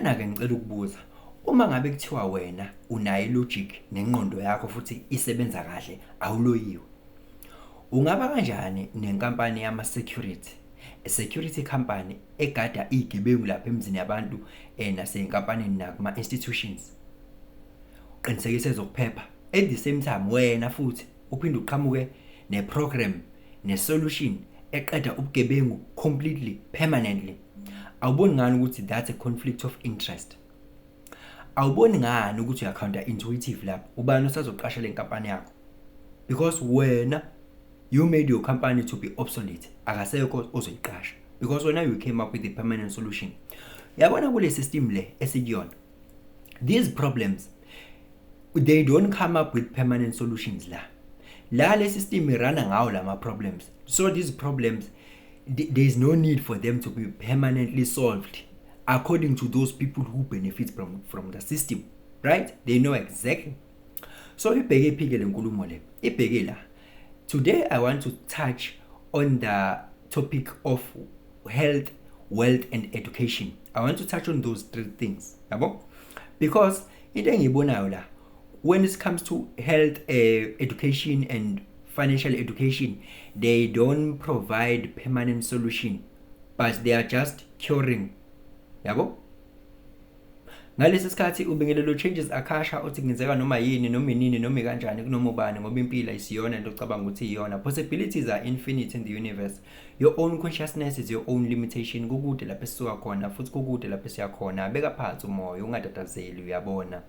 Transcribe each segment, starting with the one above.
Lana-ke ngicela ukubuza, uma ngabe kuthiwa wena unayo i-logic nengqondo yakho futhi isebenza kahle, awuloyiwe, ungaba kanjani nenkampani yama-security, a security company egada iy'gebengu lapha emzini yabantu nasey'nkampanini nakuma-institutions, uqinisekise ezokuphepha, at the same time wena futhi uphinde uqhamuke ne-program ne-solution eqeda ubugebengu completely, permanently? Awuboni ngani ukuthi that's a conflict of interest? Awuboni ngani ukuthi uya counter intuitive lapho? Ubani osazoqasha le nkampani yakho? Because wena, you made your company to be obsolete. Akasekho ozoyiqasha because wena, you came up with a permanent solution. Yabona, kule system le esikuyona, these problems, they don't come up with permanent solutions. La le system i-runa ngawo lama problems, so these problems, there is no need for them to be permanently solved according to those people who benefit from the system, right? They know exactly. So ibheke phi ke le nkulumo le? Ibheke la. Today I want to touch on the topic of health, wealth and education. I want to touch on those three things, yabo, because into engiyibonayo la, when it comes to health, education and financial education, they don't provide permanent solution, but they are just curing, yabo. Ngalesi sikhathi ubingelelo changes akasha uthi kungenzeka noma yini, noma inini, noma kanjani, kunoma ubani, ngoba impilo ayisiyona into ocabanga ukuthi iyona. Possibilities are infinite in the universe. Your own consciousness is your own limitation. Kukude lapho esisuka khona futhi kukude lapho esiya khona. Beka phansi umoya, ungatatazeli, uyabona.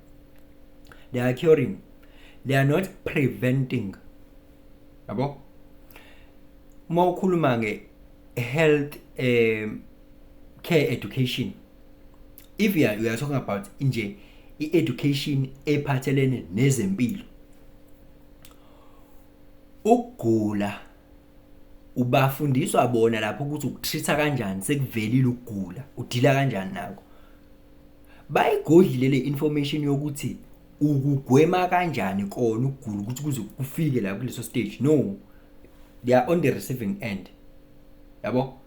They are curing, they are not preventing, yabo. Uma ukhuluma nge health care education, if you are talking about nje i-education ephathelene nezempilo, ukugula ubafundiswa bona lapho ukuthi uku-treat-a kanjani sekuvelile ukugula, u-deal-a kanjani nako. Bayigodlile le information yokuthi ukugwema kanjani kona ukugula ukuthi kuze kufike la kuleso stage. No, they are on the receiving end, yabo.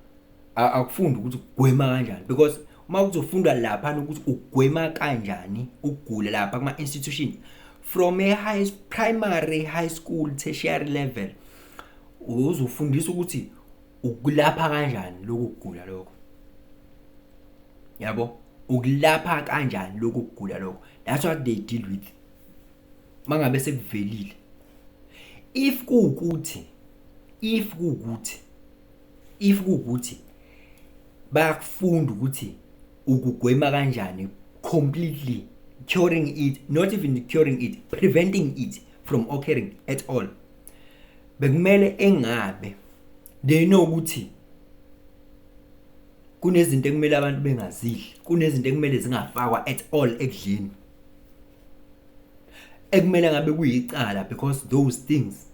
Akufundi ukuthi ukugwema kanjani, because uma kuzofundwa lapha ukuthi ugwema kanjani ukugula lapha kuma institutions from a high primary, high school, tertiary level, uzofundisa ukuthi ukulapha kanjani lokhu kugula lokho, yabo, ukulapha kanjani lokhu kugula lokho. That's what they deal with mangabe sekuvelile. If kuwukuthi bayakufunda ukuthi ukugwema kanjani completely, curing it, not even curing it, preventing it from occurring at all, bekumele engabe they know ukuthi kunezinto ekumele abantu bengazidli, kunezinto ekumele zingafakwa at all ekudleni, ekumele ngabe kuyicala, because those things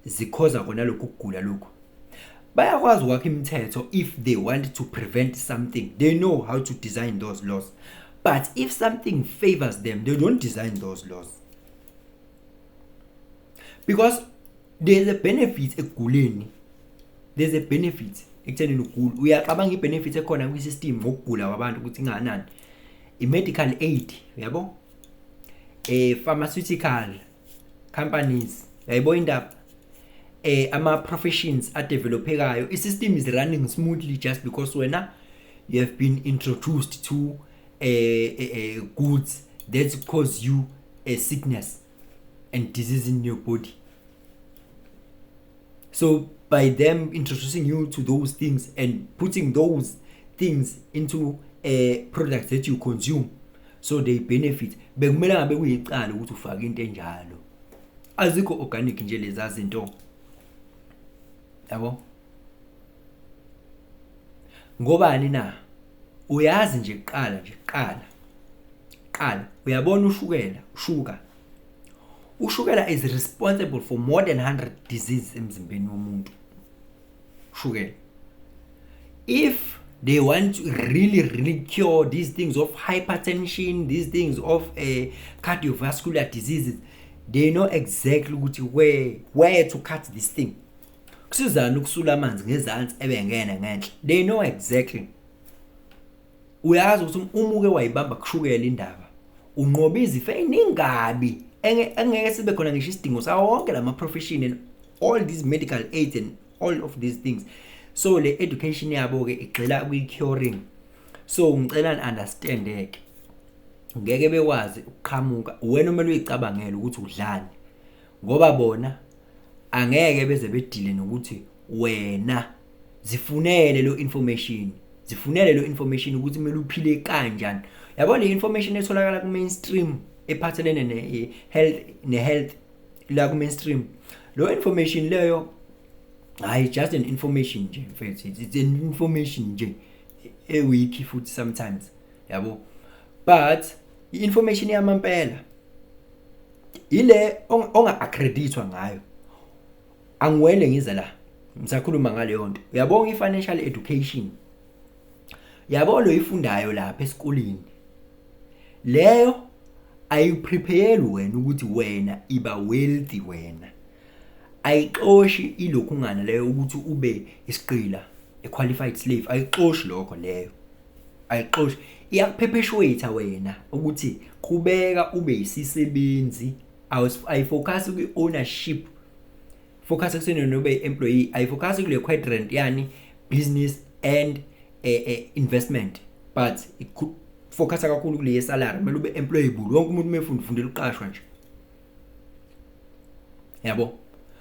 zi-cause-a kona lokhu kugula lokhu. Bayakwazi ukwakha imithetho. If they want to prevent something, they know how to design those laws, but if something favors them, they don't design those laws, because there's a benefit ekuguleni, there's a benefit ekuthenini ugula. Uyacabanga i-benefit ekhona kwi-system ngokugula kwabantu ukuthi ingakanani? I-medical aid, yabo, pharmaceutical companies, yayibona indaba, ama professions a-develop-ekayo. I-system is running smoothly just because wena you have been introduced to goods that cause you a sickness and disease in your body. So by them introducing you to those things and putting those things into products that you consume, so they benefit. Bekumele ngabe kuyicala ukuthi ufake into enjalo. Azikho organic nje lezi zinto, yabo. Ngobani na? Uyazi nje, kuqala nje, qala qala, uyabona, ushukela, sugar, ushukela is responsible for more than 100 diseases emzimbeni womuntu, ushukela. If they want to really really cure these things of hypertension, these things of cardiovascular diseases, they know exactly ukuthi where to cut this thing. Kusizana ukusula amanzi ngezansi ebengena ngenhla. They know exactly. Uyazi ukuthi uma uke wayibamba kushukela indaba, unqoba izifo eziningabi engeke sibe khona ngisho isidingo sawo wonke lama profession and all these medical aids and all of these things. So le education yabo ke igxila kwi-curing. So ngicela ni-understand ke, ngeke bekwazi ukuqhamuka, wena kumele uyicabangele ukuthi udlani, ngoba bona angeke beze bedile nokuthi wena zifunele lo information, zifunele lo information ukuthi kumele uphile kanjani. Yabo, le information etholakala ku mainstream ephathelene ne health, ne health la ku mainstream, lo information leyo hayi, just an information nje mfethu, it's an information nje e-weak futhi sometimes, yabo. But i-information yamampela ile onga-accreditwa ngayo. Angiwele ngize la, ngisakhuluma ngaleyo nto. Uyabona i-financial education, yabo, lo ifundayo lapha esikoleni leyo, ayiprepare wena ukuthi wena iba wealthy. Wena ayixoshi ilokhungana leyo ukuthi ube isigqila, a qualified slave, ayixoshi lokho leyo, ayixoshi. Iyakuperpetuate wena ukuthi qhubeka ube isisebenzi. Ayifocus kwi-ownership, focus ekuseni nobe employee. Ayifocus kule quadrant yani business and investment, but focus kakhulu kule salary. Kumele ube employable. Wonke umuntu mefunda ufundela uqashwa nje, yabo.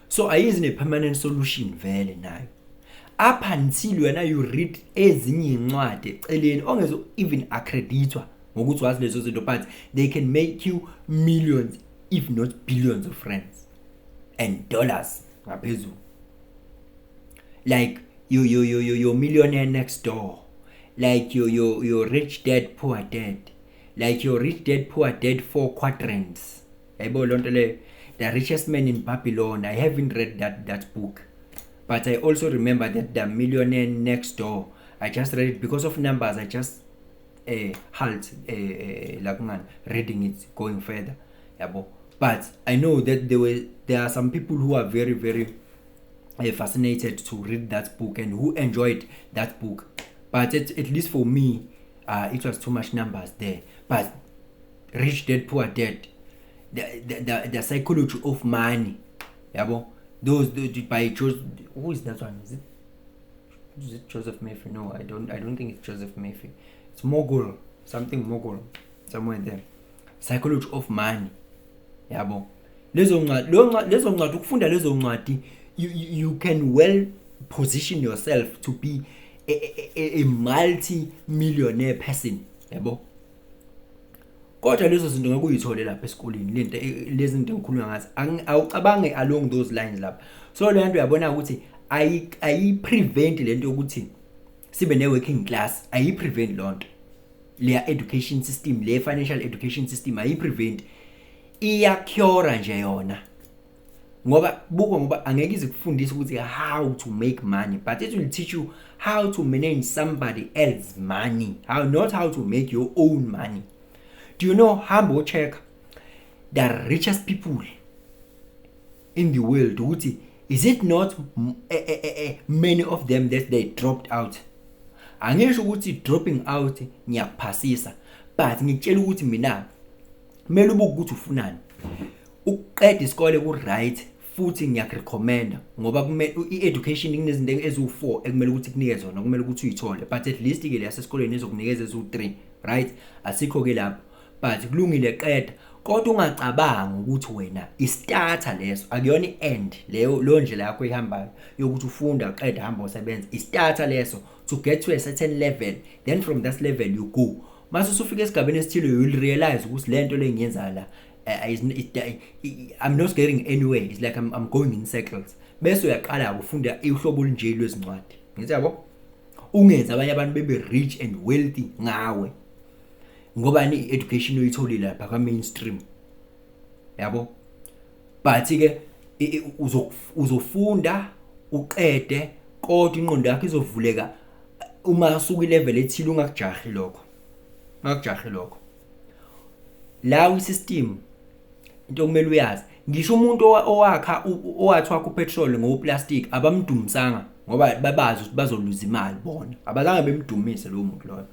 So ayizi ne permanent solution vele nayo up until wena you read ezinye incwadi eceleni ongezo even accreditwa ngokuthi wazi lezo zinto, but they can make you millions, if not billions of rands and dollars ngaphezulu, like your Millionaire Next Door, like your Rich Dad Poor Dad, like your Rich Dad Poor Dad Four Quadrants, yayibona lonto leyo, The Richest Man in Babylon. I haven't read that book, but I also remember that The Millionaire Next Door, I just read it. Because of numbers, I just halt la kungani reading it, going further, yabo. But I know that there are some people who are very, very fascinated to read that book and who enjoyed that book, but at least for me, it was too much numbers there. But Rich Dad Poor Dad, the Psychology of Money, yabo, those by Joseph, who is that one? Is it Joseph Murphy? No, I don't think it's Joseph Murphy. It's Mogul, something Mogul somewhere there. Psychology of Money, yabo, lezo ncwadi, lezo ncwadi, ukufunda lezo ncwadi, you can well position yourself to be a multi millionaire person, yabo. Kodwa lezo zinto ngeke uyithole lapha esikoleni, lento lezi zinto engikhuluma ngazo, awucabange along those lines lapha. So le nto uyabona ukuthi ayi prevent lento yokuthi sibe ne working class, ayi prevent lonto leya education system, le financial education system ayi prevent, iyacure nje yona. Ngoba buka, ngoba angeke ize kufundise ukuthi how to make money, but it will teach you how to manage somebody else's money, how not how to make your own money. Do you know, hamba ucheck the richest people in the world ukuthi is it not many of them that they dropped out? Angisho ukuthi dropping out ngiyakuphasisa, but ngikutshela ukuthi mina kumele ubuke ukuthi ufunani. Ukuqeda isikole ku right futhi ngiyakurecommenda, ngoba kumele i-education kunezinto eziwu4 ekumele ukuthi kunike zona, kumele ukuthi uyithole, but at least ke leyasesikoleni izokunikeza eziwu3, right? Asikho ke lapho, but kulungile, qeda. Kodwa ungacabangi ukuthi wena istarter leso, akuyona i-end leyo. Leyo ndlela yakho ihambayo yokuthi ufunda, uqeda, hamba usebenza, istarter leso to get to a certain level. Then from that level you go, mase usufika esigabeni esithile, you will realize ukuthi lento le ngiyenza la I'm not getting anywhere, it's like I'm going in circles. Bese uyaqala ufunda uhlobo olunje lwezincwadi, ngithi yabo, ungenza abanye abantu bebe rich and wealthy ngawe, ngoba ni education oyitholile lapha ka mainstream, yabo. But ke uzofunda uqede, kodwa ingqondo yakho izovuleka uma usuka ilevel ethile. Ungakujahi lokho, ungakujahi lokho. La system, into okumele uyazi, ngisho umuntu owakha owathi wakha upetrol ngoplastic, abamdumisanga ngoba babazi ukuthi bazoluza imali bona. Abazange bemdumise lowo muntu loyo.